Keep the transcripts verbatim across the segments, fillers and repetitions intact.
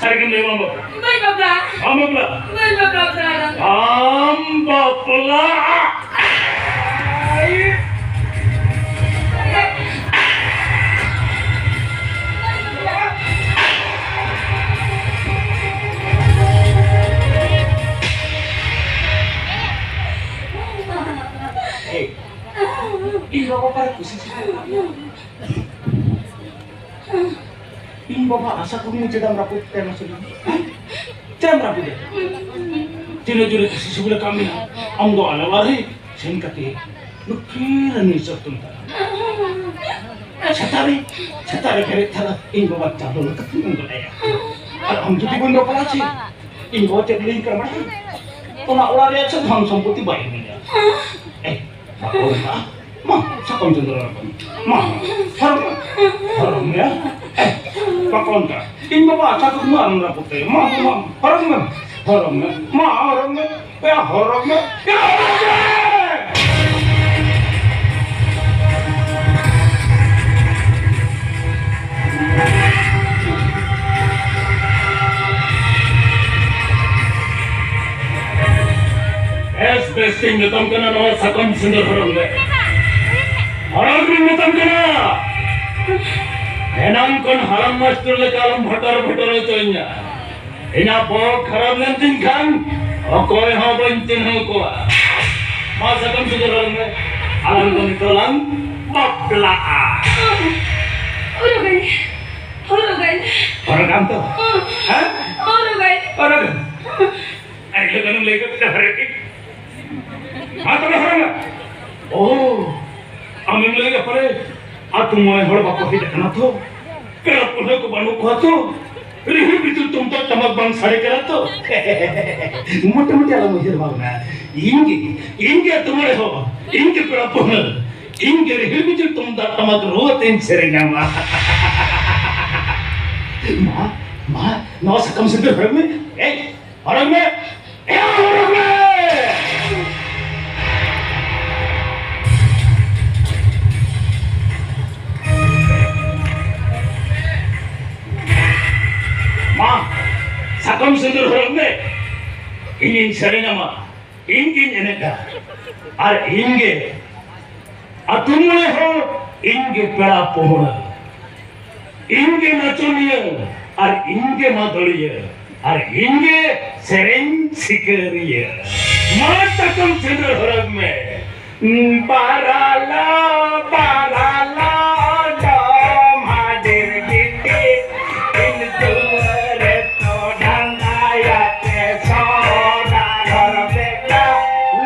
ᱟᱨ ᱜᱮᱢ ᱞᱟᱹᱭ ᱵᱟᱢ ᱵᱟᱯᱞᱟ᱾ ᱵᱟᱹᱧ ᱵᱟᱯᱞᱟ᱾ ᱵᱟᱢ ᱵᱟᱯᱞᱟ᱾ ᱵᱟᱹᱧ ᱵᱟᱯᱞᱟ ᱩᱛᱟᱹᱨᱟ᱾ ᱟᱢ ᱵᱟᱯᱞᱟ᱾ ᱤᱧ ᱵᱟᱵᱟ ᱯᱟᱨᱮ ᱠᱩᱥᱤ ᱥᱤᱵᱤᱞ ᱠᱟᱱᱟ᱾ ᱤᱧ ᱵᱟᱵᱟ ᱟᱥᱟ ᱠᱩᱠᱢᱩ ᱪᱮᱫᱟᱜ ᱮᱢ ᱨᱟᱹᱯᱩᱫ ᱛᱟᱭᱟ ᱢᱟᱥᱮ ᱞᱟᱹᱭ ᱢᱮ? ᱪᱮᱫᱟᱜ ᱮᱢ ᱨᱟᱹᱯᱩᱫ ᱮᱭᱟ? ᱛᱤᱱᱟᱹᱜ ᱡᱳᱨᱮ ᱠᱩᱥᱤ ᱥᱤᱵᱤᱞ ᱟᱠᱟᱫ ᱢᱮᱭᱟ ᱟᱢ ᱫᱚ ᱟᱞᱮ ᱚᱲᱟᱜ ᱨᱮ ᱥᱮᱱ ᱠᱟᱛᱮ ᱞᱩᱠᱷᱤ ᱨᱟᱱᱤ ᱦᱤᱥᱟᱹᱵ ᱛᱮᱢ ᱛᱟᱦᱮᱱᱟ᱾ ᱥᱮᱛᱟᱜ ᱨᱮ, ᱥᱮᱛᱟᱜ ᱨᱮ ᱵᱮᱨᱮᱫ ᱛᱚᱨᱟ ᱤᱧ ᱵᱟᱵᱟ ᱪᱟᱸᱫᱚ ᱞᱮᱠᱟᱛᱮᱧ ᱩᱸᱜᱟᱹᱞ ᱟᱭᱟ᱾ ᱟᱨ ᱟᱢ ᱡᱩᱫᱤ ᱵᱟᱹᱧ ᱵᱟᱯᱞᱟ ᱪᱮ, ᱤᱧ ᱵᱟᱵᱟ ᱪᱮᱫ ᱞᱟᱹᱭ ᱠᱟᱱᱟ ᱵᱟᱲᱟᱭ? ᱚᱱᱟ ᱚᱲᱟᱜ ᱨᱮᱭᱟᱜ ᱪᱮᱫ ᱫᱷᱚᱱ ᱥᱚᱢᱯᱚᱛᱤ ᱵᱟᱭ ᱤᱢᱟᱹᱧᱟ᱾ ᱮ, ᱵᱟᱠᱚ ᱚᱱᱠᱟ᱾ ᱢᱟ, ᱥᱟᱠᱟᱢ ᱪᱚᱸᱫᱟ ᱨᱟᱠᱟᱵ ᱢᱮ᱾ ᱢᱟ, ᱦᱚᱨᱚᱜ ᱢᱮ᱾ ᱦᱚᱨᱚᱜ ᱢᱮ᱾ ᱮ, ᱵᱟᱠᱚ ᱚᱱᱠᱟ᱾ ᱤᱧ ᱵᱟᱵᱟ ᱟᱥᱟ ᱠᱩᱠᱢᱩ ᱟᱞᱚᱢ ᱨᱟᱹᱯᱩᱫ ᱛᱟᱭᱟ᱾ ᱢᱟ, ᱢᱟ, ᱦᱚᱨᱚᱜ ᱢᱮ᱾ ᱦᱚᱨᱚᱜ ᱢᱮ᱾ ᱢᱟ, ᱦᱚᱨᱚᱜ ᱢᱮ᱾ ᱮ, ᱦᱚᱨᱚᱜ ᱢᱮ᱾ ᱮ, ᱦᱚᱨᱚᱜ ᱢᱮ᱾ ᱵᱮᱥ ᱵᱮᱥ ᱛᱤᱧ ᱢᱮᱛᱟᱢ ᱠᱟᱱᱟ, ᱱᱚᱣᱟ ᱥᱟᱠᱟᱢ ᱥᱤᱸᱫᱩᱨ ᱦᱚᱨᱚᱜ ᱢᱮ᱾ ᱦᱚᱨᱚᱜ ᱢᱮᱧ ᱢᱮᱛᱟᱢ ᱠᱟᱱᱟ᱾ ᱮᱱᱟᱝ ᱠᱷᱚᱱ ᱦᱟᱲᱟᱢ ᱢᱟᱥᱴᱟᱨ ᱞᱮᱠᱟ ᱟᱞᱚᱢ ᱵᱷᱚᱴᱚᱨ ᱵᱷᱚᱴᱚᱨ ᱦᱚᱪᱚᱧᱟ᱾ ᱤᱧᱟᱹᱜ ᱵᱚᱦᱚᱜ ᱠᱷᱟᱨᱟᱯ ᱞᱮᱱ ᱛᱤᱧ ᱠᱷᱟᱱ ᱚᱠᱚᱭ ᱦᱚᱸ ᱵᱟᱹᱧ ᱪᱤᱱᱦᱟᱹᱣ ᱠᱚᱣᱟ᱾ ᱢᱟ ᱥᱟᱠᱟᱢ ᱥᱤᱸᱫᱩᱨ ᱦᱚᱨᱚᱜ ᱢᱮ᱾ ᱟᱞᱟᱝ ᱫᱚ ᱱᱤᱛᱚᱜ ᱞᱟᱝ ᱵᱟᱯᱞᱟᱜᱼᱟ᱾ ᱦᱚᱨᱚᱜᱟᱹᱧ, ᱦᱚᱨᱚᱜᱟᱹᱧ᱾ ᱦᱚᱨᱚᱜᱟᱢ ᱛᱚ? ᱦᱮᱸ? ᱦᱚᱨᱚᱜᱟᱹᱧ᱾ ᱦᱚᱨᱚᱜᱟᱢ᱾ ᱟᱨ ᱤᱱᱟᱹ ᱜᱟᱱᱮᱢ ᱞᱟᱹᱭ ᱠᱟᱛᱮ ᱦᱚᱨᱚᱜ ᱤᱧ᱾ ᱢᱟ ᱛᱚᱵᱮ ᱦᱚᱨᱚᱜ ᱢᱮ᱾ ᱳ, ᱟᱢᱮᱢ ᱞᱟᱹᱭᱮᱫ ᱯᱟᱞᱮ ᱟᱹᱛᱩ ᱢᱚᱬᱮ ᱦᱚᱲ ᱵᱟᱠᱚ ᱦᱮᱡ ᱟᱠᱟᱱᱟ ᱛᱚ? ᱯᱮᱲᱟ ᱯᱩᱱᱦᱟᱹ ᱠᱚ ᱵᱟᱹᱱᱩᱜ ᱠᱚᱣᱟ ᱛᱚ? ᱨᱤᱦᱤᱲ ᱵᱤᱫᱩᱨ ᱛᱩᱢᱫᱟᱜ ᱴᱟᱢᱟᱠ ᱵᱟᱝ ᱥᱟᱰᱮ ᱠᱟᱱᱟ ᱛᱚ? ᱢᱚᱴᱟᱢᱩᱴᱤ ᱟᱞᱚᱢ ᱩᱭᱦᱟᱹᱨ ᱵᱷᱟᱵᱽᱱᱟ᱾ ᱤᱧ ᱜᱮ, ᱤᱧ ᱜᱮ ᱟᱹᱛᱩ ᱢᱚᱬᱮ ᱦᱚᱲ, ᱤᱧ ᱜᱮ ᱯᱮᱲᱟ ᱯᱩᱱᱦᱟᱹ, ᱤᱧ ᱜᱮ ᱨᱤᱦᱤᱲ ᱵᱤᱫᱩᱨ ᱛᱩᱢᱫᱟᱜ ᱴᱟᱢᱟᱠ ᱨᱩ ᱟᱛᱮᱧ ᱥᱮᱨᱮᱧᱟ ᱢᱟ᱾ ᱢᱟ, ᱢᱟ, ᱱᱚᱣᱟ ᱥᱟᱠᱟᱢ ᱥᱤᱸᱫᱩᱨ ᱦᱚᱨᱚᱜ ᱢᱮ᱾ ᱮᱭ, ᱦᱚᱨᱚᱜ ᱢᱮ! ᱮᱭ, ᱦᱚᱨᱚᱜ ᱢᱮ! ᱢᱟ, ᱟᱢ ᱥᱤᱸᱫᱩᱨ ᱦᱚᱨᱚᱜ ᱢᱮ, ᱤᱧᱤᱧ ᱥᱮᱨᱮᱧ ᱟᱢᱟ, ᱤᱧ ᱜᱤᱧ ᱮᱱᱮᱡᱟ, ᱟᱨ ᱤᱧ ᱜᱮ ᱟᱹᱛᱩ ᱢᱚᱬᱮ ᱦᱚᱲ, ᱤᱧ ᱜᱮ ᱯᱮᱲᱟ ᱯᱟᱹᱦᱩᱲᱟᱹ, ᱤᱧ ᱜᱮ ᱱᱟᱪᱚᱱᱤᱭᱟᱹ, ᱟᱨ ᱤᱧ ᱜᱮ ᱢᱟᱫᱚᱲᱤᱭᱟᱹ, ᱟᱨ ᱤᱧ ᱜᱮ ᱥᱮᱨᱮᱧ ᱥᱤᱠᱟᱹᱨᱤᱭᱟᱹ᱾ ᱢᱟ ᱛᱟᱠᱚᱢ ᱥᱤᱸᱫᱩᱨ ᱦᱚᱨᱚᱜ ᱢᱮ᱾ ᱵᱟᱨᱟᱞᱟ, ᱵᱟᱨᱟᱞᱟ, ᱰᱚᱢ ᱦᱟᱰᱤᱨ ᱵᱤᱴᱤ, ᱤᱧ ᱫᱩᱣᱟᱹᱨ ᱨᱮ ᱛᱚ ᱰᱟᱸᱰᱟᱭᱟᱛᱮ ᱥᱚᱫᱟᱜᱚᱨ ᱵᱮᱴᱟ,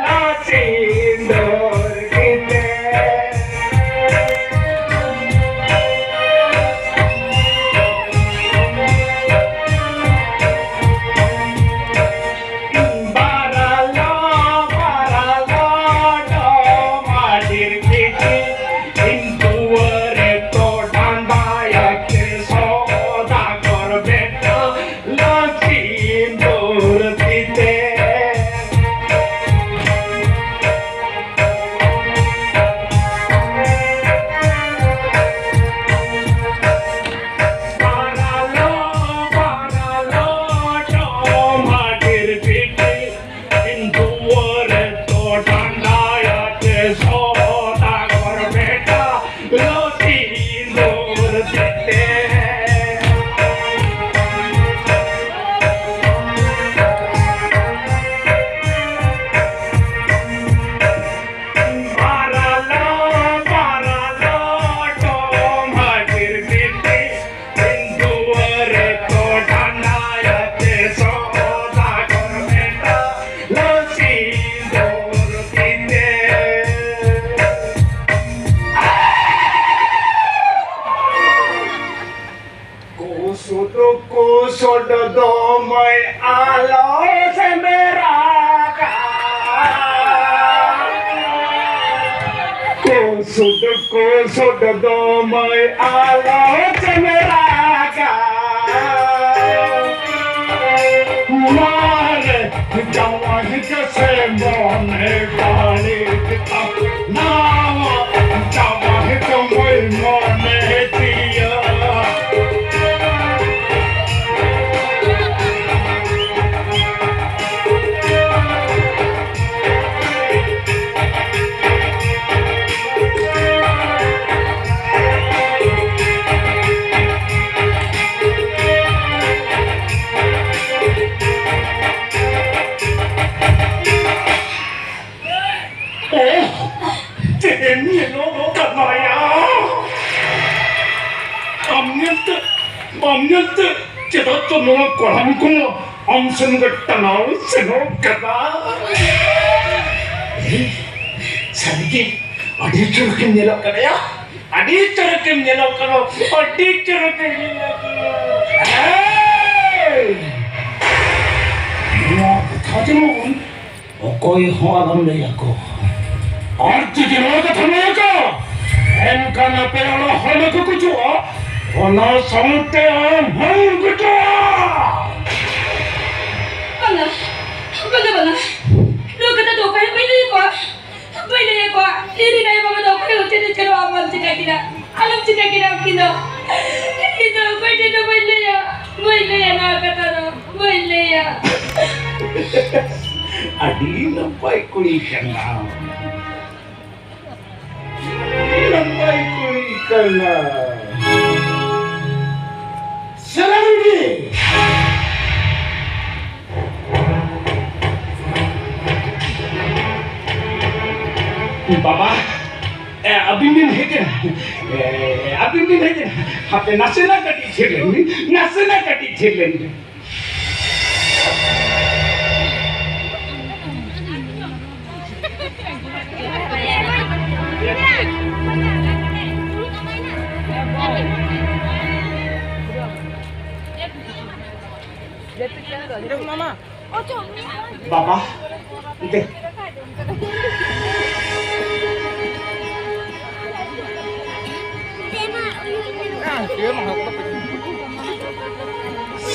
ᱞᱚ ᱥᱤᱸᱫᱩᱨ ᱜᱤᱫᱟᱹᱨ᱾ ᱵᱟᱨᱟᱞᱟ, ᱵᱟᱨᱟᱞᱟ, ᱰᱚᱢ ᱦᱟᱰᱤᱨ ᱵᱤᱴᱤ, ᱤᱧ ᱫᱩᱣᱟᱹᱨ ᱨᱮ ᱛᱚ ᱰᱟᱸᱰᱟᱭᱟᱛᱮ ᱥᱚᱫᱟᱜᱚᱨ ᱵᱮᱴᱟ, ᱞᱚ ᱥᱤᱸᱫᱩᱨ ᱛᱤᱛᱮ᱾ ᱵᱟᱨᱟᱞᱟ, ᱵᱟᱨᱟᱞᱟ, ᱰᱚᱢ ᱦᱟᱰᱤᱨ ᱵᱤᱴᱤ, ᱤᱧ ᱫᱩᱣᱟᱹᱨ ᱨᱮ ᱛᱚ ᱰᱟᱸᱰᱟᱭᱟᱛᱮ ᱥᱚᱫᱟᱜᱚᱨ ᱵᱮᱴᱟ, ᱞᱚ ᱥᱤᱸᱫᱩᱨ ᱛᱤᱛᱮ᱾ ᱵᱟᱨᱟᱞᱟ, ᱵᱟᱨᱟᱞᱟ, ᱰᱚᱢ ᱦᱟᱰᱤᱨ ᱵᱤᱴᱤ, ᱤᱧ ᱫᱩᱣᱟᱹᱨ ᱨᱮ ᱛᱚ ᱰᱟᱸᱰᱟᱭᱟᱛᱮ ᱥᱚᱫᱟᱜᱚᱨ ᱵᱮᱴᱟ, ᱞᱚ ᱥᱤᱸᱫᱩᱨ ᱛᱤᱛᱮ᱾ ᱠᱩᱥᱩᱰ ᱠᱩᱥᱩᱰ ᱫᱚ ᱢᱟᱹᱭ ᱟᱞᱚ ᱥᱮᱸᱫᱽᱨᱟ ᱠᱟᱜ᱾ ᱠᱩᱥᱩᱰ ᱠᱩᱥᱩᱰ ᱫᱚ ᱢᱟᱹᱭ ᱟᱞᱚ ᱥᱮᱸᱫᱽᱨᱟ ᱠᱟᱜ᱾ ᱢᱟᱨᱮ ᱡᱟᱶᱟᱭ ᱠᱮᱥᱮ ᱢᱚᱱᱮ ᱵᱟᱹᱲᱤᱡ ᱛᱟᱢ, ᱱᱟᱣᱟ ᱡᱟᱶᱟᱭ ᱫᱚ ᱢᱟᱹᱭ ᱢᱚᱱᱮ ᱛᱤᱭᱟ᱾ ᱪᱮᱫᱟᱜ ᱪᱚ ᱱᱚᱣᱟ ᱠᱚᱲᱟᱢ ᱠᱚ ᱟᱢ ᱥᱮᱱ ᱜᱮ ᱴᱟᱱᱟᱣ ᱥᱮᱱᱚᱜ ᱠᱟᱱᱟ᱾ ᱥᱟᱹᱨᱤᱜᱮ ᱟᱹᱰᱤ ᱪᱚᱨᱚᱠᱮᱢ ᱧᱮᱞᱚᱜ ᱠᱟᱱᱟ ᱭᱟ, ᱟᱹᱰᱤ ᱪᱚᱨᱚᱠᱮᱢ ᱧᱮᱞᱚᱜ ᱠᱟᱱᱟ, ᱟᱹᱰᱤ ᱪᱚᱨᱚᱠᱮᱢ ᱧᱮᱞᱚᱜ ᱠᱟᱱᱟ᱾ ᱦᱮᱸ! ᱱᱚᱣᱟ ᱠᱟᱛᱷᱟ ᱡᱮᱢᱚᱱ ᱚᱠᱚᱭ ᱦᱚᱸ ᱟᱞᱚᱢ ᱞᱟᱹᱭ ᱟᱠᱚ᱾ ᱟᱨ ᱡᱩᱫᱤ ᱱᱚᱣᱟ ᱠᱟᱛᱷᱟ ᱞᱟᱹᱭ ᱟᱠᱚ, ᱮᱱᱠᱷᱟᱱ ᱟᱯᱮ ᱚᱲᱟᱜ ᱦᱚᱲ ᱠᱚ ᱜᱩᱡᱩᱜᱼᱟ, ᱚᱱᱟ ᱥᱟᱶᱛᱮ ᱟᱢ ᱦᱚᱸᱢ ᱜᱩᱡᱩᱜᱼᱟ᱾ ᱵᱟᱝᱟ, ᱵᱟᱝᱟ, ᱵᱟᱝᱟ᱾ ᱱᱚᱣᱟ ᱠᱟᱛᱷᱟ ᱫᱚ ᱚᱠᱚᱭ ᱦᱚᱸ ᱵᱟᱹᱧ ᱞᱟᱹᱭ ᱟᱠᱚᱣᱟ᱾ ᱵᱟᱹᱧ ᱞᱟᱹᱭ ᱟᱠᱚᱣᱟ᱾ ᱤᱧ ᱨᱮᱱ ᱟᱭᱳ ᱵᱟᱵᱟ ᱫᱚ ᱚᱠᱚᱭ ᱦᱚᱸ ᱪᱮᱫ ᱮ ᱪᱮᱫ ᱦᱚᱸ ᱟᱞᱚᱢ ᱪᱤᱠᱟᱹ ᱠᱤᱱᱟ᱾ ᱟᱞᱚᱢ ᱪᱤᱠᱟᱹ ᱠᱤᱱᱟ ᱩᱱᱠᱤᱱ ᱫᱚ᱾ ᱤᱧ ᱫᱚ ᱚᱠᱚᱭ ᱴᱷᱮᱱ ᱦᱚᱸ ᱵᱟᱹᱧ ᱞᱟᱹᱭᱟ᱾ ᱵᱟᱹᱧ ᱞᱟᱹᱭᱟ ᱱᱚᱣᱟ ᱠᱟᱛᱷᱟ ᱫᱚ᱾ ᱵᱟᱹᱧ ᱞᱟᱹᱭᱟ᱾ ᱟᱹᱰᱤ ᱱᱟᱯᱟᱭ ᱠᱩᱲᱤ ᱠᱟᱱᱟᱢ᱾ ᱟᱹᱰᱤ ᱱᱟᱯᱟᱭ ᱠᱩᱲᱤ ᱠᱟᱱᱟᱢ᱾ ᱥᱮᱞᱟᱢᱰᱤ᱾ ᱵᱟᱵᱟ, ᱮ, ᱟᱹᱵᱤᱱ ᱵᱤᱱ ᱦᱮᱡ ᱮᱱᱟ? ᱮ, ᱟᱹᱵᱤᱱ ᱵᱤᱱ ᱦᱮᱡ ᱮᱱᱟ? ᱦᱟᱯᱮ ᱱᱟᱥᱮᱱᱟᱜ ᱠᱟᱹᱴᱤᱡ ᱛᱷᱤᱨ ᱞᱮᱱ ᱵᱤᱱ, ᱱᱟᱥᱮᱱᱟᱜ ᱠᱟᱹᱴᱤᱡ ᱛᱷᱤᱨ ᱞᱮᱱ ᱵᱤᱱ᱾ ᱢᱟᱢᱟ᱾ ᱵᱟᱵᱟ, ᱫᱮ᱾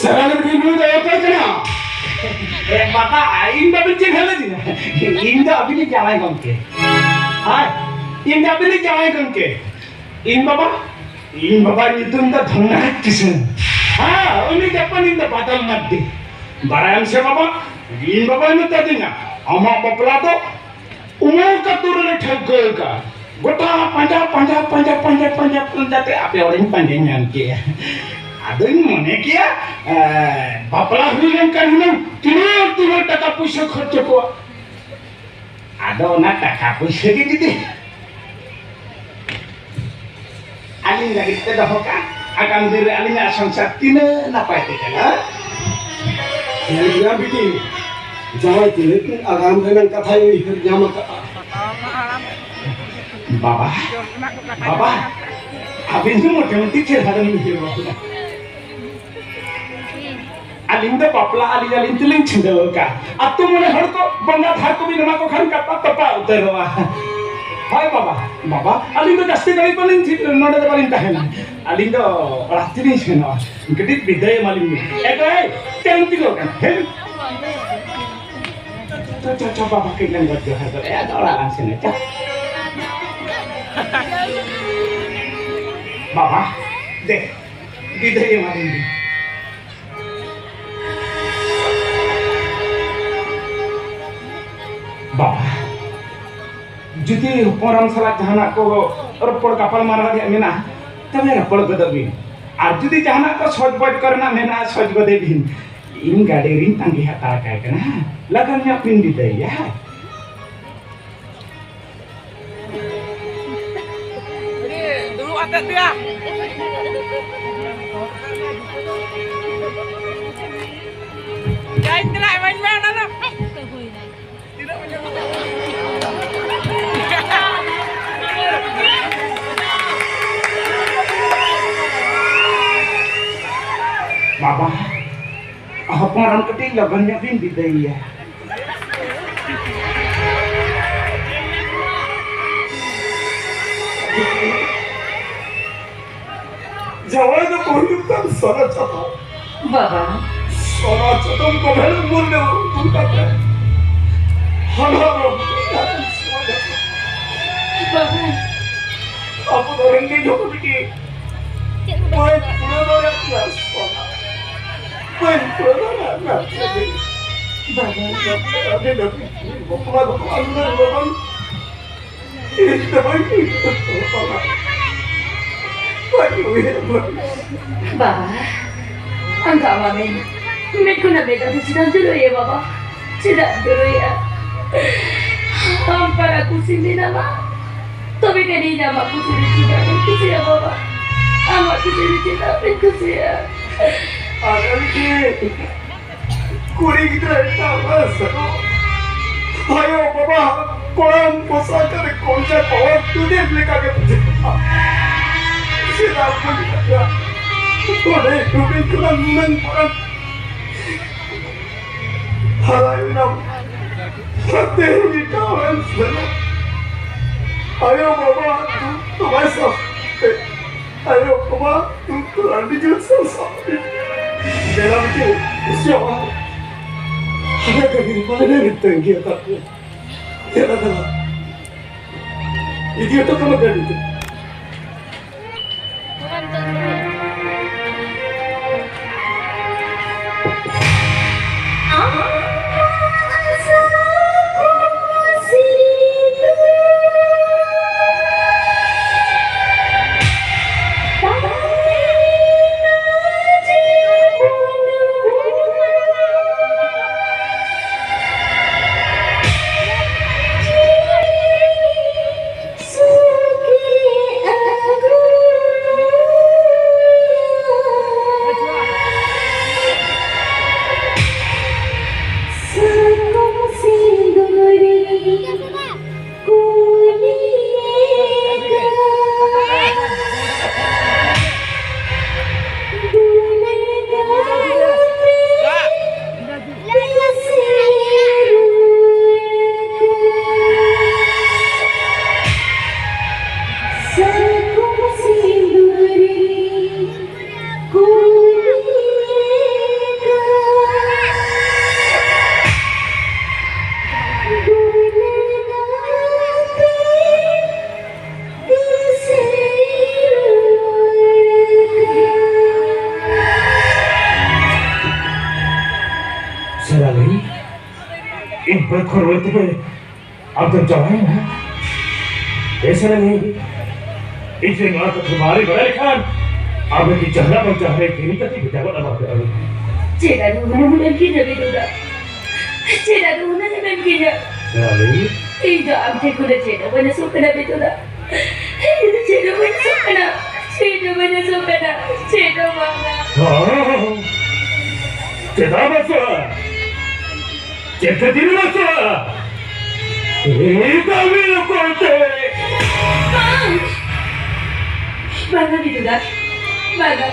ᱥᱟᱨᱟ ᱞᱟᱹᱜᱤᱫ ᱱᱩᱭ ᱫᱚ ᱚᱠᱚᱭ ᱠᱟᱱᱟ? ᱮ, ᱵᱟᱵᱟ, ᱤᱧ ᱵᱟᱵᱤᱱ ᱪᱤᱱᱦᱟᱹ ᱞᱮᱫᱤᱧᱟ? ᱤᱧ ᱫᱚ ᱟᱹᱵᱤᱱᱤᱡ ᱡᱟᱶᱟᱭ ᱜᱚᱢᱠᱮ᱾ ᱦᱳᱭ, ᱤᱧ ᱫᱚ ᱟᱹᱵᱤᱱᱤᱡ ᱡᱟᱶᱟᱭ ᱜᱚᱢᱠᱮ᱾ ᱤᱧ ᱵᱟᱵᱟ, ᱤᱧ ᱵᱟᱵᱟ ᱧᱩᱛᱩᱢ ᱫᱚ ᱫᱷᱚᱱᱨᱟᱡᱽ ᱠᱤᱥᱩᱱ᱾ ᱦᱮᱸ, ᱩᱱᱤ ᱡᱟᱯᱟᱱᱤᱧ ᱫᱚ ᱵᱟᱫᱚᱞ ᱢᱟᱨᱰᱤ᱾ ᱵᱟᱲᱟᱭᱟᱢ ᱥᱮ ᱵᱟᱵᱟ, ᱤᱧ ᱵᱟᱵᱟᱭ ᱢᱮᱛᱟ ᱫᱤᱧᱟ, ᱟᱢᱟᱜ ᱵᱟᱯᱞᱟ ᱫᱚ ᱩᱢᱩᱞ ᱠᱟᱹᱛᱩ ᱨᱮᱞᱮ ᱴᱷᱟᱹᱣᱠᱟᱹ ᱟᱠᱟᱫᱼᱟ᱾ ᱜᱚᱴᱟ ᱯᱟᱸᱡᱟ, ᱯᱟᱸᱡᱟ, ᱯᱟᱸᱡᱟ, ᱯᱟᱸᱡᱟ, ᱯᱟᱸᱡᱟ, ᱯᱟᱸᱡᱟ ᱛᱮ ᱟᱯᱮ ᱚᱲᱟᱜ ᱤᱧ ᱯᱟᱸᱡᱟ ᱧᱟᱢ ᱠᱮᱫᱼᱟ᱾ ᱟᱫᱚᱧ ᱢᱚᱱᱮ ᱠᱮᱫᱼᱟ, ᱮ, ᱵᱟᱯᱞᱟ ᱦᱩᱭ ᱞᱮᱱᱠᱷᱟᱱ ᱦᱩᱱᱟᱹᱝ ᱛᱤᱱᱟᱹᱜ, ᱛᱤᱱᱟᱹᱜ ᱴᱟᱠᱟ ᱯᱩᱭᱥᱟᱹ ᱠᱷᱚᱨᱪᱟ ᱠᱚᱜᱼᱟ᱾ ᱟᱫᱚ ᱚᱱᱟ ᱴᱟᱠᱟ ᱯᱩᱭᱥᱟᱹ ᱜᱮ ᱡᱩᱫᱤ ᱟᱹᱞᱤᱧ ᱞᱟᱹᱜᱤᱫ ᱯᱮ ᱫᱚᱦᱚ ᱠᱟᱜᱼᱟ, ᱟᱜᱟᱢ ᱫᱤᱱ ᱨᱮ ᱟᱹᱞᱤᱧᱟᱜ ᱥᱚᱝᱥᱟᱨ ᱛᱤᱱᱟᱹᱜ ᱱᱟᱯᱟᱭ ᱛᱮ ᱪᱟᱞᱟᱜᱼᱟ᱾ ᱧᱮᱞ ᱜᱮᱭᱟ ᱵᱤᱴᱤ, ᱡᱟᱶᱟᱭ ᱛᱤᱱᱟᱹᱜ ᱟᱜᱟᱢ ᱨᱮᱱᱟᱜ ᱠᱟᱛᱷᱟᱭ ᱩᱭᱦᱟᱹᱨ ᱧᱟᱢ ᱟᱠᱟᱫᱼᱟ᱾ ᱵᱟᱵᱟ, ᱵᱟᱵᱟ, ᱟᱹᱵᱤᱱ ᱫᱚ ᱢᱚᱴᱟᱢᱩᱴᱤ ᱪᱮᱦᱨᱟ ᱜᱮᱵᱤᱱ ᱩᱭᱦᱟᱹᱨ ᱵᱷᱟᱵᱽᱱᱟ᱾ ᱟᱹᱞᱤᱧ ᱫᱚ ᱵᱟᱯᱞᱟ ᱟᱹᱞᱤᱧ ᱟᱹᱞᱤᱧ ᱛᱮᱞᱤᱧ ᱪᱷᱤᱰᱟᱹᱣ ᱟᱠᱟᱫ᱾ ᱟᱹᱛᱩ ᱢᱚᱬᱮ ᱦᱚᱲ ᱠᱚ ᱵᱚᱸᱜᱟ ᱛᱷᱟᱨ ᱠᱚᱵᱤᱱ ᱮᱢᱟ ᱠᱚ ᱠᱷᱟᱱ ᱠᱟᱯᱟ ᱛᱚᱯᱟ ᱩᱛᱟᱹᱨᱚᱜᱼᱟ᱾ ᱦᱳᱭ ᱵᱟᱵᱟ, ᱵᱟᱵᱟ, ᱟᱹᱞᱤᱧ ᱫᱚ ᱡᱟᱹᱥᱛᱤ ᱜᱷᱟᱹᱲᱤᱡ ᱵᱟᱹᱞᱤᱧ ᱛᱷᱤ-, ᱱᱚᱰᱮ ᱫᱚ ᱵᱟᱹᱞᱤᱧ ᱛᱟᱦᱮᱱᱟ᱾ ᱟᱹᱞᱤᱧ ᱫᱚ ᱚᱲᱟᱜ ᱛᱮᱞᱤᱧ ᱥᱮᱱᱚᱜᱼᱟ᱾ ᱠᱟᱹᱴᱤᱡ ᱵᱤᱫᱟᱹᱭ ᱮᱢᱟᱞᱤᱧ ᱵᱤᱱ᱾ ᱮ ᱜᱟᱹᱭ, ᱪᱮᱫ ᱮᱢ ᱛᱤᱸᱜᱩ ᱟᱠᱟᱱᱟ? ᱦᱮᱡ᱾ ᱪᱚ, ᱪᱚ, ᱪᱚ, ᱵᱟᱵᱟ ᱠᱟᱹᱡ ᱞᱟᱝ ᱜᱚᱰ ᱡᱚᱦᱟᱨ ᱜᱚᱫ ᱞᱮᱜᱼᱟ, ᱟᱫᱚ ᱚᱲᱟᱜ ᱞᱟᱝ ᱥᱮᱱᱟ, ᱪᱚ᱾ ᱵᱟᱵᱟ, ᱫᱮ, ᱵᱤᱫᱟᱹᱭ ᱮᱢᱟᱞᱤᱧ ᱵᱤᱱ᱾ ᱵᱟᱵᱟ, ᱡᱩᱫᱤ ᱦᱚᱯᱚᱱ ᱨᱟᱢ ᱥᱟᱞᱟᱜ ᱡᱟᱦᱟᱱᱟᱜ ᱠᱚ ᱨᱚᱯᱚᱲ ᱜᱟᱯᱟᱞ ᱢᱟᱨᱟᱣ ᱨᱮᱭᱟᱜ ᱢᱮᱱᱟᱜᱼᱟ, ᱛᱚᱵᱮ ᱨᱚᱯᱚᱲ ᱜᱚᱫᱚᱜ ᱵᱤᱱ᱾ ᱟᱨ ᱡᱩᱫᱤ ᱡᱟᱦᱟᱱᱟᱜ ᱠᱚ ᱥᱚᱡᱽ ᱵᱚᱡᱽ ᱠᱚᱨᱮᱱᱟᱜ ᱢᱮᱱᱟᱜᱼᱟ, ᱥᱚᱡᱽ ᱜᱚᱫᱮ ᱵᱤᱱ᱾ ᱤᱧ ᱜᱟᱹᱰᱤ ᱨᱤᱧ ᱛᱟᱸᱜᱤ ᱦᱟᱛᱟᱲ ᱠᱟᱭ ᱠᱟᱱᱟ, ᱞᱚᱜᱚᱱ ᱧᱚᱜ ᱵᱤᱱ ᱵᱤᱫᱟᱹᱭᱮᱭᱟ᱾ ᱫᱩᱲᱩᱵ ᱟᱛᱮᱫ ᱫᱮᱭᱟ᱾ ᱡᱟᱭ ᱛᱮᱱᱟᱜ ᱤᱢᱟᱹᱧ ᱢᱮ ᱚᱱᱟ ᱫᱚ᱾ ᱵᱟᱵᱟ, ᱦᱚᱯᱚᱱ ᱦᱟᱲᱟᱢ ᱠᱟᱹᱴᱤᱡ ᱞᱚᱜᱚᱱ ᱧᱚᱜ ᱵᱤᱱ ᱵᱤᱫᱟᱹᱭᱮᱭᱟ᱾ ᱡᱟᱶᱟᱭ ᱫᱚᱠᱚ ᱦᱩᱭᱩᱜ ᱠᱟᱱ ᱥᱟᱨᱟ ᱪᱟᱸᱫᱚ᱾ ᱵᱟᱵᱟ᱾ ᱥᱟᱨᱟ ᱪᱟᱸᱫᱚ ᱠᱚ ᱵᱷᱮᱲ ᱢᱩᱞ ᱞᱮ ᱩᱛᱩ ᱠᱟᱛᱮ᱾ ᱦᱟᱱᱟ ᱨᱚ-, ᱵᱟᱵᱟ᱾ ᱟᱵᱚ ᱫᱚ ᱨᱮᱸᱜᱮᱡ ᱦᱚᱲ ᱜᱮ᱾ ᱵᱟᱹᱧ ᱠᱩᱲᱟᱹᱣ ᱫᱟᱲᱮᱭᱟᱜ ᱠᱟᱱᱟ, ᱥᱚᱱᱟ᱾ ᱵᱟᱹᱧ ᱠᱩᱲᱟᱹᱣ ᱫᱟᱲᱮᱭᱟᱜ ᱠᱟᱱᱟ᱾ ᱵᱟᱵᱟ᱾ ᱟᱹᱰᱤ ᱞᱟᱹᱴᱩ ᱵᱟᱯᱞᱟ ᱫᱚ ᱟᱞᱮ ᱞᱚᱜᱚᱱ ᱤᱧ ᱫᱚ ᱵᱟᱹᱧ ᱩᱭᱦᱟᱹᱨ ᱵᱟᱵᱟ᱾ ᱵᱟᱹᱧ ᱩᱭᱦᱟᱹᱨ ᱵᱟᱵᱟ᱾ ᱵᱟᱵᱟ, ᱟᱸᱜᱟ ᱢᱟᱢᱮ, ᱢᱮᱫ ᱠᱷᱚᱱᱟᱜ ᱢᱮᱫ ᱫᱟᱜ ᱫᱚ ᱪᱮᱫᱟᱜ ᱡᱚᱨᱚᱭᱮᱫ ᱵᱟᱵᱟ? ᱪᱮᱫᱟᱜ ᱡᱚᱨᱚᱭᱮᱫᱼᱟ? ᱟᱢ ᱯᱟᱨᱟ ᱠᱩᱥᱤ ᱢᱮᱱᱟᱢᱟ, ᱛᱚᱵᱮ ᱠᱷᱟᱱ ᱤᱧ ᱟᱢᱟᱜ ᱠᱩᱥᱤ ᱨᱮ ᱪᱮᱫᱟᱜ ᱵᱟᱹᱧ ᱠᱩᱥᱤᱭᱟᱜᱼᱟ ᱵᱟᱵᱟ? ᱟᱢᱟᱜ ᱠᱩᱥᱤ ᱨᱮ ᱪᱮᱫᱟᱜ ᱯᱮ ᱠᱩᱥᱤᱭᱟ? ᱟᱨ ᱟᱢ ᱪᱮᱫ ᱠᱩᱲᱤ ᱜᱤᱫᱽᱨᱟᱹ ᱮᱴᱟᱜ ᱦᱚᱲ ᱥᱟᱶ ᱟᱭᱳ ᱵᱟᱵᱟ ᱠᱚᱲᱟᱢ ᱯᱚᱥᱟ ᱠᱟᱛᱮ ᱠᱚᱧᱡᱟ ᱠᱚ ᱛᱩᱫᱮᱫ ᱞᱮᱠᱟ ᱜᱮ ᱵᱩᱡᱷᱟᱹᱜᱼᱟ᱾ ᱪᱮᱫᱟᱜ ᱵᱟᱹᱧ ᱵᱟᱰᱟᱭᱟ? ᱚᱸᱰᱮ ᱦᱩᱰᱤᱧ ᱠᱷᱚᱱᱟᱜ ᱱᱩᱱᱟᱹᱝ ᱢᱟᱨᱟᱝ ᱦᱟᱨᱟᱭᱮᱱᱟᱢ, ᱛᱮᱦᱮᱧ ᱮᱴᱟᱜ ᱦᱚᱲᱮᱢ ᱥᱮᱱᱚᱜ᱾ ᱟᱭᱳ ᱵᱟᱵᱟ ᱫᱩᱠ ᱛᱚᱵᱮ ᱥᱟᱦᱟᱣ ᱛᱮ, ᱟᱭᱳ ᱵᱟᱵᱟ ᱫᱩᱠ ᱫᱚ ᱟᱹᱰᱤ ᱡᱳᱨ ᱥᱟᱦᱟᱣ ᱛᱮ᱾ ᱫᱮᱞᱟ ᱵᱤᱴᱤ, ᱥᱮ ᱵᱟᱝ? ᱦᱟᱱᱟ ᱠᱟᱹᱢᱤ ᱨᱮ ᱯᱟᱞᱮ ᱞᱮ ᱛᱟᱺᱜᱤ ᱟᱠᱟᱫ ᱢᱮᱭᱟ᱾ ᱫᱮᱞᱟ, ᱫᱮᱞᱟ᱾ ᱤᱫᱤ ᱦᱚᱴᱚ ᱠᱟᱢᱟ ᱜᱟᱹᱰᱤ ᱛᱮ᱾ ᱥᱮᱨᱟᱞᱤ, ᱤᱧ ᱵᱟᱹᱫᱽ ᱠᱷᱚᱱ ᱨᱩᱣᱟᱹᱲ ᱛᱮᱜᱮ ᱟᱢ ᱫᱚᱢ ᱪᱟᱵᱟᱭᱮᱱᱟ᱾ ᱮ ᱥᱮᱨᱟᱞᱤ, ᱤᱧ ᱡᱩᱫᱤ ᱱᱚᱣᱟ ᱠᱟᱛᱷᱟ ᱵᱟᱝ ᱤᱧ ᱵᱟᱲᱟᱭ ᱞᱮᱠᱷᱟᱱ, ᱟᱢ ᱫᱚ ᱡᱟᱦᱟᱱᱟᱜ ᱵᱟᱝ ᱡᱟᱦᱟᱱᱟᱜ ᱠᱤᱨᱤᱧ ᱠᱟᱛᱮ ᱵᱷᱮᱡᱟ ᱜᱚᱫ ᱟᱢᱟ ᱥᱮᱨᱟᱞᱤ᱾ ᱪᱮᱫ ᱟᱫᱚ ᱦᱩᱱᱟᱹᱝ ᱦᱩᱱᱟᱹᱝ ᱠᱤᱱ ᱨᱮᱵᱮᱱ ᱫᱚ? ᱪᱮᱫ ᱟᱫᱚ ᱦᱩᱱᱟᱹᱝ ᱮᱢ ᱢᱮᱱ ᱠᱤᱧᱟ? ᱥᱮᱨᱟᱞᱤ᱾ ᱤᱧ ᱫᱚ ᱟᱢ ᱴᱷᱮᱱ ᱠᱷᱚᱱ ᱫᱚ ᱪᱮᱫ ᱦᱚᱸ ᱵᱟᱹᱧ ᱟᱹᱥᱩᱞ ᱠᱟᱱᱟ ᱵᱤᱴᱩ ᱫᱟ᱾ ᱤᱧ ᱫᱚ ᱪᱮᱫ ᱦᱚᱸ ᱵᱟᱹᱧ ᱟᱹᱥᱩᱞ ᱠᱟᱱᱟ᱾ ᱪᱮᱫ ᱦᱚᱸ ᱵᱟᱹᱧ ᱟᱸᱡᱚᱢ ᱠᱟᱫᱟ, ᱪᱮᱫ ᱦᱚᱸ ᱵᱟᱝᱟ᱾ ᱦᱚᱸ? ᱪᱮᱫᱟᱜ ᱵᱟᱝ ᱥᱟᱲᱟ? ᱪᱮᱫ ᱠᱷᱟᱹᱛᱤᱨ ᱵᱟᱝ ᱥᱟᱲᱟ? ᱮᱭ ᱠᱟᱹᱢᱤ ᱚᱠᱚᱭ ᱛᱮ? ᱵᱟᱝ! ᱵᱟᱝᱟ ᱵᱤᱫᱩ ᱫᱟ, ᱵᱟᱝᱟ᱾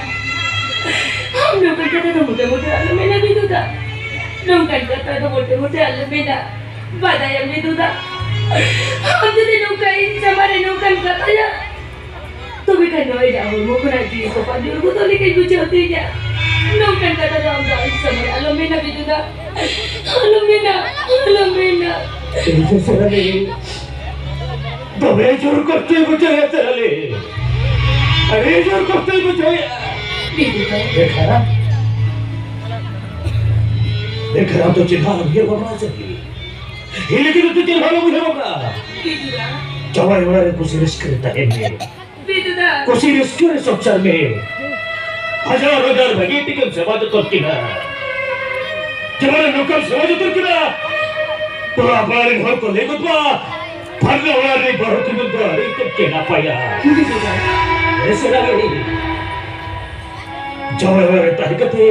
ᱟᱢ ᱱᱚᱝᱠᱟᱱ ᱠᱟᱛᱷᱟ ᱫᱚ ᱢᱚᱴᱮ ᱢᱚᱴᱮ ᱟᱞᱚᱢ ᱢᱮᱱᱟ ᱵᱤᱫᱩ ᱫᱟ᱾ ᱱᱚᱝᱠᱟᱱ ᱠᱟᱛᱷᱟ ᱫᱚ ᱢᱚᱴᱮ ᱢᱚᱴᱮ ᱟᱞᱚᱢ ᱢᱮᱱᱟ᱾ ᱵᱟᱰᱟᱭᱟᱢ ᱵᱤᱫᱩ ᱫᱟ, ᱟᱢ ᱡᱩᱫᱤ ᱱᱚᱝᱠᱟ ᱤᱧ ᱥᱟᱢᱟᱝ ᱨᱮ ᱱᱚᱝᱠᱟᱢ ᱠᱟᱛᱷᱟᱭᱟ, ᱛᱚᱵᱮ ᱠᱷᱟᱱ ᱱᱚᱣᱟ ᱤᱧᱟᱹᱜ ᱦᱚᱲᱢᱚ ᱠᱷᱚᱱᱟᱜ ᱡᱤᱣᱤ ᱠᱚ ᱯᱟᱹᱰᱩᱨ ᱜᱚᱫᱚᱜ ᱞᱮᱠᱟᱧ ᱵᱩᱡᱷᱟᱹᱣ ᱛᱤᱧᱟ᱾ ᱱᱚᱝᱠᱟᱱ ᱠᱟᱛᱷᱟ ᱫᱚ ᱟᱢ ᱫᱚ ᱤᱧ ᱥᱟᱢᱟᱝ ᱨᱮ ᱟᱞᱚᱢ ᱢᱮᱱᱟ ᱵᱤᱫᱩ ᱫᱟ, ᱟᱞᱚᱢ ᱢᱮᱱᱟ, ᱟᱞᱚᱢ ᱢᱮᱱᱟ᱾ ᱤᱧ ᱫᱚ ᱥᱟᱨᱟ ᱫᱤᱱ ᱫᱚᱢᱮ ᱡᱳᱨ ᱠᱚᱥᱴᱚᱭ ᱵᱩᱡᱷᱟᱹᱣᱮᱫ ᱛᱟᱦᱮᱸ ᱞᱮ᱾ ᱟᱹᱰᱤ ᱡᱳᱨ ᱠᱚᱥᱴᱚᱭ ᱵᱩᱡᱷᱟᱹᱣᱮᱫᱼᱟ᱾ ᱵᱤᱫᱩ ᱫᱟ᱾ ᱫᱮᱠᱷᱟ, ᱫᱮᱠᱷᱟ, ᱟᱢ ᱫᱚ ᱪᱮᱫ ᱦᱚᱸ ᱩᱭᱦᱟᱹᱨ ᱵᱷᱟᱵᱽᱱᱟ ᱪᱮᱫ ᱜᱮ? ᱦᱤᱞᱤ ᱠᱤᱱᱛᱩ ᱪᱮᱫ ᱦᱚᱸ ᱟᱞᱚᱢ ᱩᱭᱦᱟᱹᱨ ᱵᱷᱟᱵᱽᱱᱟ᱾ ᱵᱤᱫᱩ ᱫᱟ᱾ ᱡᱟᱶᱟᱭ ᱚᱲᱟᱜ ᱨᱮ ᱠᱩᱥᱤ ᱨᱟᱹᱥᱠᱟᱹ ᱨᱮ ᱛᱟᱦᱮᱱ ᱢᱮ᱾ ᱵᱤᱫᱩ ᱫᱟ᱾ ᱠᱩᱥᱤ ᱨᱟᱹᱥᱠᱟᱹ ᱨᱮ ᱥᱚᱝᱥᱟᱨ ᱢᱮ᱾ ᱦᱟᱡᱟᱨ ᱦᱟᱡᱟᱨ ᱵᱷᱟᱹᱜᱤ ᱴᱷᱤᱠᱮᱢ ᱥᱮᱵᱟ ᱡᱚᱛᱚᱱ ᱠᱤᱱᱟ᱾ ᱡᱮᱢᱚᱱ ᱱᱚᱝᱠᱟᱢ ᱥᱮᱵᱟ ᱡᱚᱛᱚᱱ ᱠᱤᱱᱟ, ᱛᱚ ᱟᱯᱱᱟᱨ ᱨᱮᱱ ᱦᱚᱲ ᱠᱚ ᱞᱟᱹᱭ ᱜᱚᱫ ᱢᱟ, ᱯᱷᱟᱨᱱᱟ ᱚᱲᱟᱜ ᱨᱮ ᱵᱟᱹᱦᱩ ᱠᱤᱱ ᱫᱚ ᱟᱹᱰᱤ ᱛᱮᱫ ᱜᱮ ᱱᱟᱯᱟᱭᱟ᱾ ᱵᱤᱫᱩ ᱫᱟ᱾ ᱦᱮᱸ ᱥᱮ ᱵᱟᱝ? ᱡᱟᱶᱟᱭ ᱚᱲᱟᱜ ᱨᱮ ᱛᱟᱦᱮᱸ ᱠᱟᱛᱮ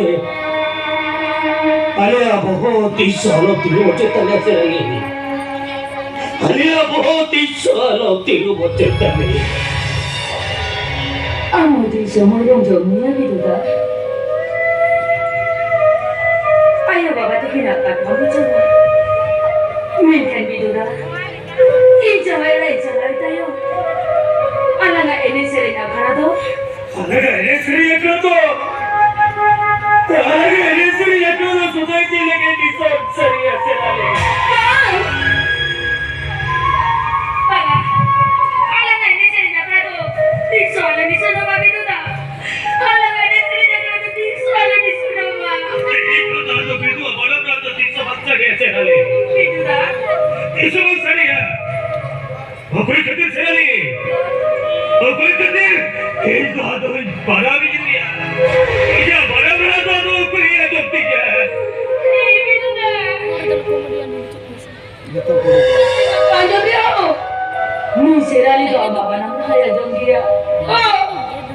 ᱟᱞᱮᱭᱟᱜ ᱵᱚᱦᱚᱜ ᱛᱤᱥ ᱦᱚᱸ ᱟᱞᱚ ᱛᱤᱸᱜᱩ ᱦᱚᱪᱚᱭ ᱛᱟᱞᱮᱭᱟ ᱥᱮ ᱨᱟᱹᱜᱤ᱾ ᱟᱞᱮᱭᱟᱜ ᱵᱚᱦᱚᱜ ᱛᱤᱥ ᱦᱚᱸ ᱟᱞᱚ ᱛᱤᱸᱜᱩ ᱦᱚᱪᱚᱭ ᱛᱟᱞᱮᱭᱟ᱾ ᱟᱢ ᱦᱚᱸ ᱛᱤᱥ ᱦᱚᱸ ᱢᱚᱭᱨᱟᱢ ᱡᱚᱢ ᱧᱩᱭᱟ ᱵᱤᱫᱩ ᱫᱟ᱾ ᱟᱭᱳ ᱵᱟᱵᱟ ᱛᱟᱹᱠᱤᱱᱟᱜ ᱠᱟᱛᱷᱟ ᱵᱩᱡᱷᱟᱹᱣ ᱢᱮ᱾ ᱢᱮᱱᱠᱷᱟᱱ ᱵᱤᱫᱩ ᱫᱟ, ᱤᱧ ᱡᱟᱶᱟᱭ ᱚᱲᱟᱜ ᱤᱧ ᱪᱟᱞᱟᱣ ᱛᱟᱭᱚᱢ, ᱟᱞᱟᱝᱟᱜ ᱮᱱᱮᱡ ᱥᱮᱨᱮᱧ ᱟᱠᱷᱲᱟ ᱫᱚ? ᱟᱞᱟᱝᱟᱜ ᱮᱱᱮᱡ ᱥᱮᱨᱮᱧ ᱟᱠᱷᱲᱟ ᱫᱚ? ᱟᱞᱟᱝᱟᱜ ᱮᱱᱮᱡ ᱥᱮᱨᱮᱧ ᱟᱠᱷᱲᱟ ᱫᱚ ᱥᱩᱫᱷᱟᱹ ᱪᱮᱫ ᱞᱟᱹᱜᱤᱫ ᱫᱤᱥᱚᱢ ᱥᱟᱹᱨᱤᱭᱟ ᱥᱮ ᱟᱞᱮ? ᱵᱟᱝ! ᱵᱟᱝᱟ, ᱟᱞᱟᱝᱟᱜ ᱮᱱᱮᱡ ᱥᱮᱨᱮᱧ ᱟᱠᱷᱲᱟ ᱫᱚ ᱛᱤᱥ ᱦᱚᱸ ᱟᱞᱮ ᱫᱤᱥᱚᱢ ᱫᱚ ᱵᱟᱝ ᱵᱤᱫᱩ ᱫᱟ᱾ ᱟᱞᱟᱝᱟᱜ ᱮᱱᱮᱡ ᱥᱮᱨᱮᱧ ᱟᱠᱷᱲᱟ ᱫᱚ ᱛᱤᱥ ᱦᱚᱸ ᱟᱞᱮ ᱫᱤᱥᱚᱢ ᱫᱚ ᱵᱟᱝ᱾ ᱛᱮᱦᱮᱧ ᱠᱷᱚᱱ ᱫᱚ ᱟᱫᱚ ᱵᱤᱫᱩ ᱟᱜ ᱵᱟᱨᱚᱱ ᱫᱚ ᱛᱤᱥ ᱦᱚᱸ ᱵᱟᱝ ᱥᱟᱹᱨᱤᱭᱟ ᱥᱮ ᱟᱞᱮ? ᱵᱤᱫᱩ ᱫᱟ᱾ ᱛᱤᱥ ᱦᱚᱸ ᱵᱟᱝ ᱥᱟᱹᱨᱤᱭᱟ᱾ ᱚᱠᱚᱭ ᱠᱷᱟᱹᱛᱤᱨ ᱥᱮ ᱟᱞᱮ? ᱚᱠᱚᱭ ᱠᱷᱟᱹᱛᱤᱨ? ᱤᱧ ᱫᱚ ᱟᱫᱚᱧ ᱵᱟᱲᱟᱣ ᱤᱧ ᱜᱮᱭᱟ᱾ ᱤᱧᱟᱹᱜ ᱵᱟᱲᱟᱣ ᱵᱟᱲᱟ ᱫᱚ ᱟᱫᱚ ᱚᱠᱚᱭ ᱟᱸᱡᱚᱢ ᱛᱤᱧᱟ? ᱵᱤᱫᱩ ᱫᱟ᱾ ᱟᱸᱡᱚᱢ ᱜᱮᱭᱟ ᱦᱚᱸ᱾ ᱱᱩᱭ ᱥᱮᱨᱟᱞᱤ ᱫᱚ ᱟᱢᱟᱜ ᱵᱟᱱᱟᱢ ᱦᱚᱸᱭ ᱟᱸᱡᱚᱢ ᱜᱮᱭᱟ᱾ ᱦᱚᱸ᱾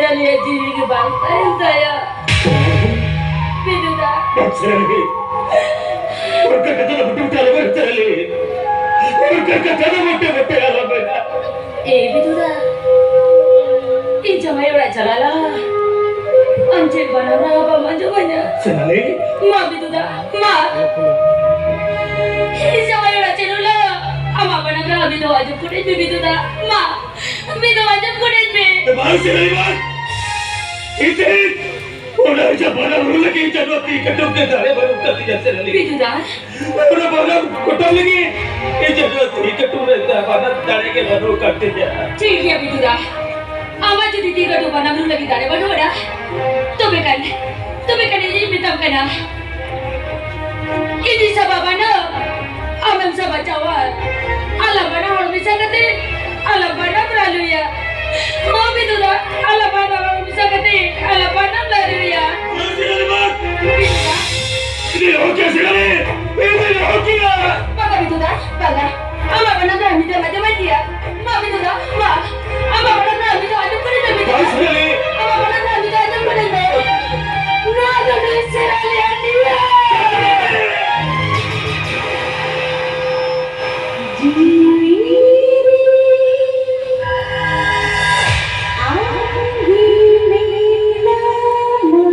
ᱟᱞᱮᱭᱟᱜ ᱡᱤᱣᱤ ᱜᱮ ᱵᱟᱝ ᱛᱟᱦᱮᱱ ᱛᱟᱭᱟ᱾ ᱵᱤᱫᱩ ᱫᱟ᱾ ᱵᱟᱪᱷᱟ ᱨᱮ, ᱚᱱᱠᱟ ᱠᱟᱛᱷᱟ ᱫᱚ ᱵᱩᱴᱩ ᱵᱩᱴᱩ ᱟᱞᱚᱢ ᱢᱮᱛᱟ ᱞᱮ᱾ ᱚᱱᱠᱟ ᱠᱟᱛᱷᱟ ᱫᱚ ᱢᱚᱴᱮ ᱢᱚᱴᱮ ᱟᱞᱚᱢ ᱢᱮᱱᱟ᱾ ᱮ ᱵᱤᱫᱩ ᱫᱟ, ᱤᱧ ᱡᱟᱶᱟᱭ ᱚᱲᱟᱜ ᱪᱟᱞᱟᱜ ᱞᱟᱦᱟ ᱟᱢ ᱪᱮᱫ ᱵᱟᱱᱟᱢ ᱨᱟᱦᱟ ᱵᱟᱢ ᱟᱸᱡᱚᱢᱟᱹᱧᱟ? ᱥᱮᱱᱟᱞᱤ᱾ ᱢᱟ ᱵᱤᱫᱩ ᱫᱟ, ᱢᱟ᱾ ᱤᱧ ᱡᱟᱶᱟᱭ ᱚᱲᱟᱜ ᱪᱟᱞᱟᱜ ᱞᱟᱦᱟ ᱟᱢᱟᱜ ᱵᱟᱱᱟᱢ ᱨᱟᱦᱟ ᱵᱤᱫᱩ ᱟᱸᱡᱚᱢ ᱠᱚᱴᱮᱡ ᱢᱮ ᱵᱤᱫᱩ ᱫᱟ, ᱢᱟ᱾ ᱵᱤᱫᱩ ᱟᱸᱡᱚᱢ ᱠᱚᱴᱮᱡ ᱢᱮ᱾ ᱮ ᱵᱟᱝ ᱥᱮᱱᱟᱞᱤ ᱵᱟᱝ᱾ ᱤᱧ ᱛᱮ ᱚᱱᱟ ᱡᱟ ᱵᱟᱱᱟᱢ ᱨᱩ ᱞᱟᱹᱜᱤᱫ ᱡᱟᱱᱣᱟ ᱛᱤ ᱠᱟᱹᱴᱩᱵ ᱛᱮ ᱫᱟᱲᱮ ᱵᱟᱹᱱᱩᱜ ᱛᱟᱹᱛᱤᱧᱟ ᱥᱮᱱᱟᱞᱤ᱾ ᱵᱤᱫᱩ ᱫᱟ᱾ ᱚᱱᱟ ᱵᱟᱱᱟᱢ ᱠᱚᱴᱟᱵ ᱞᱟᱹᱜᱤᱫ ᱤᱧ ᱡᱟᱱᱣᱟ ᱛᱤ ᱠᱟᱹᱴᱩᱵ ᱨᱮ ᱫᱟ ᱵᱟᱱᱟᱢ ᱫᱟᱲᱮ ᱜᱮ ᱵᱟᱹᱱᱩᱜ ᱠᱟᱱ ᱛᱤᱧᱟ᱾ ᱴᱷᱤᱠ ᱜᱮᱭᱟ ᱵᱤᱫᱩ ᱫᱟ, ᱟᱢᱟᱜ ᱡᱩᱫᱤ ᱛᱤ ᱠᱟᱹᱴᱩᱵ ᱵᱟᱱᱟᱢ ᱨᱩ ᱞᱟᱹᱜᱤᱫ ᱫᱟᱲᱮ ᱵᱟᱹᱱᱩᱜ ᱟᱱᱟ, ᱛᱚᱵᱮ ᱠᱷᱟᱱ, ᱛᱚᱵᱮ ᱠᱷᱟᱱ ᱤᱧᱤᱧ ᱢᱮᱛᱟᱢ ᱠᱟᱱᱟ, ᱤᱧᱤᱧ ᱥᱟᱵᱟ ᱵᱟᱱᱟᱢ, ᱟᱢᱮᱢ ᱥᱟᱵᱟ ᱪᱟᱣᱟᱨ᱾ ᱟᱞᱟᱝ ᱵᱟᱱᱟ ᱦᱚᱲ ᱢᱮᱥᱟ ᱠᱟᱛᱮ ᱟᱞᱟᱝ ᱵᱟᱱᱟᱢ ᱨᱟᱹᱞᱩᱭᱟ᱾ ᱦᱚᱸ ᱵᱤᱫᱩ ᱫᱟ, ᱟᱞᱟᱝ ᱵᱟᱱᱟ ᱦᱚᱲ ᱢᱮᱥᱟ ᱠᱟᱛᱮ ᱟᱞᱟᱝ ᱵᱟᱱᱟᱢ ᱨᱟᱹᱞᱩᱭᱟ᱾ ᱵᱤᱫᱩ ᱫᱟ᱾ ᱤᱧ ᱦᱚᱸ ᱠᱮᱥ ᱨᱮ, ᱤᱧ ᱦᱚᱸ ᱠᱮᱥ᱾ ᱵᱟᱝᱟ ᱵᱤᱫᱩ ᱫᱟ, ᱵᱟᱝᱟ᱾ ᱟᱢᱟᱜ ᱵᱟᱱᱟᱢ ᱫᱚ ᱢᱤᱫ ᱫᱷᱟᱣ ᱟᱸᱡᱚᱢᱟᱭ ᱜᱮᱭᱟ᱾ ᱢᱟ ᱵᱤᱫᱩ ᱫᱟ, ᱢᱟ᱾ ᱟᱢᱟᱜ ᱵᱟᱱᱟᱢ ᱫᱚ ᱢᱤᱫ ᱫᱷᱟᱣ ᱟᱸᱡᱚᱢ ᱠᱟᱹᱧ ᱢᱮ, ᱵᱤᱫᱩ ᱫᱟ᱾ ᱵᱟᱝ ᱥᱮᱱᱟᱞᱤ᱾ ᱟᱢᱟᱜ ᱵᱟᱱᱟᱢ ᱫᱚ ᱢᱤᱫ ᱫᱷᱟᱣ ᱟᱸᱡᱚᱢ ᱠᱟᱹᱧ ᱢᱮ᱾ ᱱᱚᱣᱟ ᱫᱚ ᱱᱩᱭ ᱥᱮᱱᱟᱞᱤ ᱟᱹᱰᱤᱭᱟ᱾ ᱡᱤᱣᱤ ᱨᱮ ᱟᱢ ᱜᱮ ᱢᱮᱱᱟᱢᱟ᱾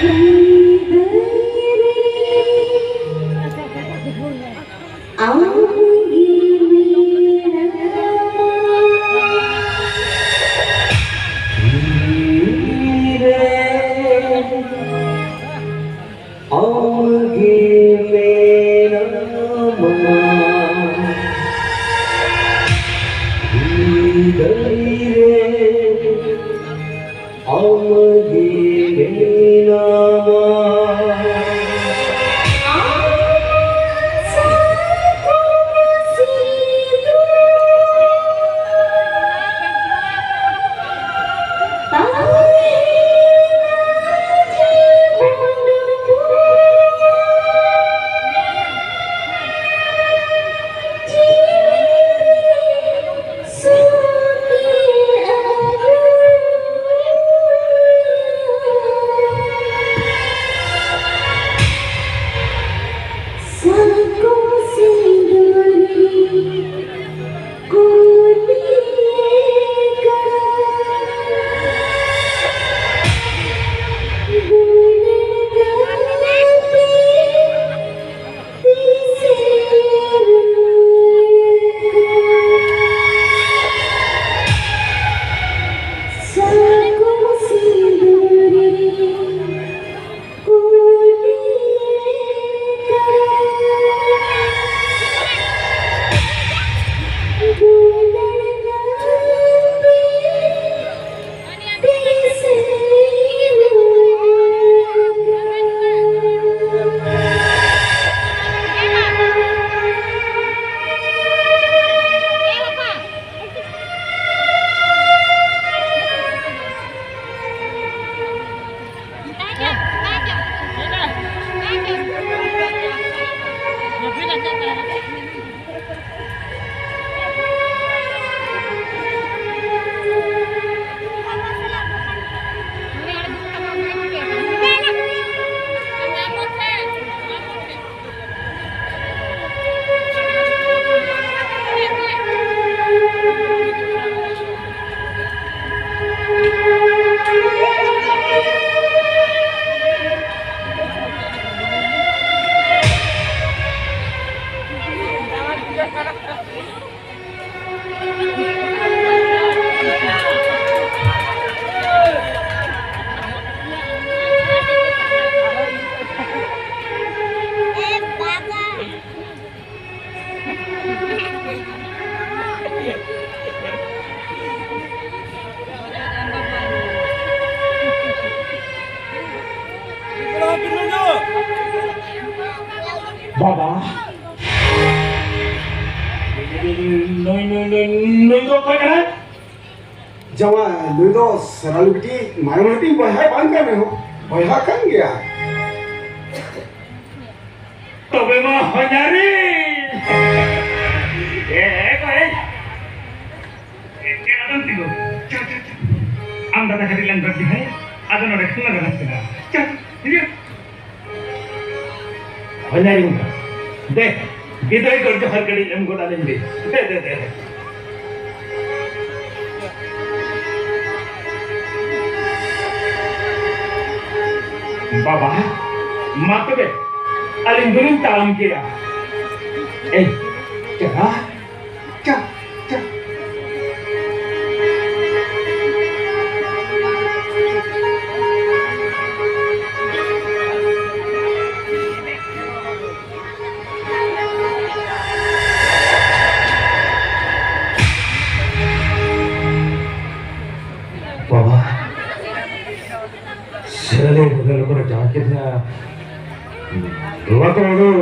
ᱦᱤᱨᱫᱟᱹᱭ ᱨᱮ ᱟᱢ ᱜᱮ ᱢᱮᱱᱟᱢᱟ᱾ ᱡᱤᱣᱤ ᱨᱮ ᱟᱢ ᱜᱮ ᱢᱮᱱᱟᱢᱟ᱾ ᱦᱤᱨᱫᱟᱹᱭ ᱨᱮ ᱟᱢ ᱜᱮ ᱢᱮᱱᱟᱢᱟ᱾ ᱱᱩᱭ, ᱱᱩᱭ, ᱱᱩᱭ, ᱱᱩᱭ ᱫᱚ ᱚᱠᱚᱭ ᱠᱟᱱᱟᱭ? ᱡᱟᱶᱟᱭ, ᱱᱩᱭ ᱫᱚ ᱥᱮᱨᱟᱞᱤ ᱵᱤᱴᱤ ᱢᱟᱨᱟᱝ ᱵᱤᱴᱤ ᱵᱚᱭᱦᱟ ᱵᱟᱝ ᱠᱟᱱ ᱨᱮᱦᱚᱸ, ᱵᱚᱭᱦᱟ ᱠᱟᱱ ᱜᱮᱭᱟ᱾ ᱛᱚᱵᱮ ᱢᱟ ᱦᱚᱧᱦᱟᱨᱤᱧ᱾ ᱮ, ᱮ, ᱮ, ᱮ, ᱟᱞᱚᱢ ᱛᱤᱸᱜᱩ᱾ ᱪᱚ, ᱪᱚ, ᱪᱚ᱾ ᱟᱢ ᱫᱟᱫᱟ ᱠᱟᱹᱴᱤᱡ ᱞᱟᱝ ᱜᱚᱰ ᱡᱚᱦᱟᱨᱟ᱾ ᱟᱫᱚ ᱱᱚᱰᱮ ᱠᱷᱚᱱ ᱞᱟᱝ ᱨᱟᱥᱛᱟ᱾ ᱪᱚ, ᱪᱚ, ᱦᱤᱡᱩᱜ᱾ ᱦᱚᱧᱦᱟᱨᱤᱧ ᱫᱚ᱾ ᱫᱮ, ᱵᱤᱫᱟᱹᱭ ᱜᱚᱰ ᱡᱚᱦᱟᱨ ᱠᱟᱹᱴᱤᱡ ᱮᱢ ᱜᱚᱫ ᱟᱹᱞᱤᱧ ᱵᱤᱱ᱾ ᱫᱮ, ᱫᱮ, ᱫᱮ, ᱫᱮ᱾ ᱵᱟᱵᱟ, ᱢᱟ ᱛᱚᱵᱮ, ᱟᱹᱞᱤᱧ ᱫᱚᱞᱤᱧ ᱛᱟᱲᱟᱢ ᱠᱮᱜᱼᱟ᱾ ᱮᱭ, ᱪᱟᱞᱟᱜ᱾ ᱪᱟ, ᱪᱟ᱾ ᱵᱟᱵᱟ, ᱥᱮᱨᱟᱞᱤ ᱵᱚᱫᱚᱞ ᱠᱚᱨᱮ ᱡᱟᱦᱟᱸ ᱠᱤᱱ ᱱᱚᱣᱟ ᱠᱚ ᱦᱩᱲᱩ,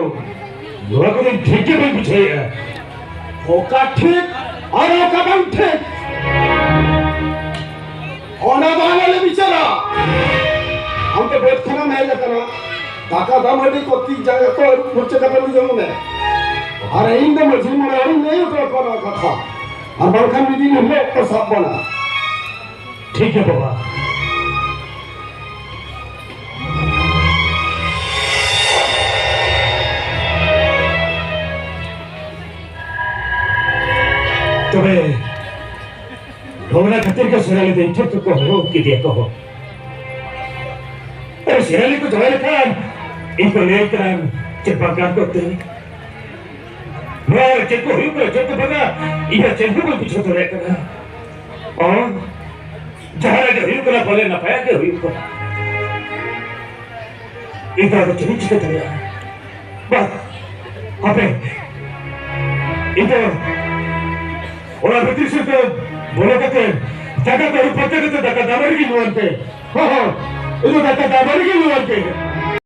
ᱱᱚᱣᱟ ᱠᱚᱫᱚ ᱴᱷᱤᱠ ᱜᱮ ᱵᱟᱹᱧ ᱵᱩᱡᱷᱟᱹᱣᱮᱫᱼᱟ᱾ ᱚᱠᱟ ᱴᱷᱤᱠ ᱟᱨ ᱚᱠᱟ ᱵᱟᱝ ᱴᱷᱤᱠ, ᱚᱱᱟ ᱫᱚ ᱟᱞᱮ ᱞᱮ ᱵᱤᱪᱟᱹᱨᱟ᱾ ᱟᱢ ᱫᱚ ᱵᱟᱹᱫᱽ ᱠᱷᱚᱱᱮᱢ ᱦᱮᱡ ᱟᱠᱟᱱᱟ, ᱫᱟᱠᱟ ᱫᱟᱢ ᱦᱟᱺᱰᱤ ᱠᱚ ᱛᱤ ᱡᱟᱸᱜᱟ ᱠᱚ ᱟᱹᱨᱩᱵ ᱯᱷᱟᱨᱪᱟ ᱠᱟᱛᱮ ᱞᱩ ᱡᱚᱝ ᱢᱮ᱾ ᱟᱨ ᱤᱧ ᱫᱚ ᱢᱟᱹᱡᱷᱤ ᱢᱚᱬᱮ ᱦᱚᱲᱤᱧ ᱞᱟᱹᱭ ᱦᱚᱴᱚ ᱟᱠᱚᱣᱟ ᱱᱚᱣᱟ ᱠᱟᱛᱷᱟ, ᱟᱨ ᱵᱟᱝᱠᱷᱟᱱ ᱢᱤᱫ ᱫᱤᱱ ᱦᱤᱞᱳᱜ ᱠᱚ ᱥᱟᱵ ᱵᱚᱱᱟ᱾ ᱴᱷᱤᱠ ᱜᱮᱭᱟ ᱵᱟᱵᱟ᱾ ᱛᱚᱵᱮ ᱱᱚᱣᱟ ᱠᱷᱟᱹᱛᱤᱨ ᱜᱮ ᱥᱮᱨᱟᱞᱤ ᱫᱚ ᱤᱧ ᱴᱷᱮᱱ ᱠᱚ ᱦᱚᱦᱚ ᱠᱮᱫᱮᱭᱟ ᱠᱚ᱾ ᱟᱨ ᱥᱮᱨᱟᱞᱤ ᱠᱚ ᱡᱟᱶᱟᱭ ᱞᱮᱠᱷᱟᱱ ᱤᱧ ᱠᱚ ᱞᱟᱹᱭ ᱠᱟᱱ ᱪᱮᱫ ᱵᱟᱝ ᱜᱟᱱ ᱠᱚᱜ ᱛᱮ? ᱱᱚᱣᱟ ᱨᱮ ᱪᱮᱫ ᱠᱚ ᱦᱩᱭᱩᱜ ᱠᱟᱱᱟ, ᱪᱮᱫ ᱠᱚ ᱵᱟᱝᱟ, ᱤᱧ ᱦᱚᱸ ᱪᱮᱫ ᱦᱚᱸ ᱵᱟᱹᱧ ᱵᱩᱡᱷᱟᱹᱣ ᱫᱟᱲᱮᱭᱟᱜ ᱠᱟᱱᱟ᱾ ᱚ, ᱡᱟᱦᱟᱱᱟᱜ ᱜᱮ ᱦᱩᱭᱩᱜ ᱠᱟᱱᱟ, ᱯᱟᱞᱮ ᱱᱟᱯᱟᱭᱟᱜ ᱜᱮ ᱦᱩᱭᱩᱜ ᱠᱟᱱᱟ᱾ ᱤᱧ ᱫᱚ ᱟᱫᱚ ᱪᱮᱫ ᱤᱧ ᱪᱤᱠᱟᱹ ᱫᱟᱲᱮᱭᱟᱜᱼᱟ? ᱵᱟᱝ, ᱦᱟᱯᱮ, ᱤᱧ ᱫᱚ ᱚᱲᱟᱜ ᱵᱷᱤᱛᱤᱨ ᱥᱮᱫ ᱫᱚ ᱵᱚᱞᱚ ᱠᱟᱛᱮ, ᱡᱟᱸᱜᱟ ᱠᱚ ᱟᱹᱨᱩᱵ ᱯᱷᱟᱨᱪᱟ ᱠᱟᱛᱮ ᱫᱟᱠᱟ ᱫᱟᱜ ᱢᱟᱹᱰᱤ ᱜᱤᱧ ᱧᱩᱣᱟᱱ ᱯᱮ᱾ ᱦᱚᱸ, ᱦᱚᱸ, ᱤᱧ ᱫᱚ ᱫᱟᱠᱟ ᱫᱟᱜ ᱢᱟᱹᱰᱤ ᱜᱤᱧ ᱧᱩᱣᱟᱱ ᱯᱮ᱾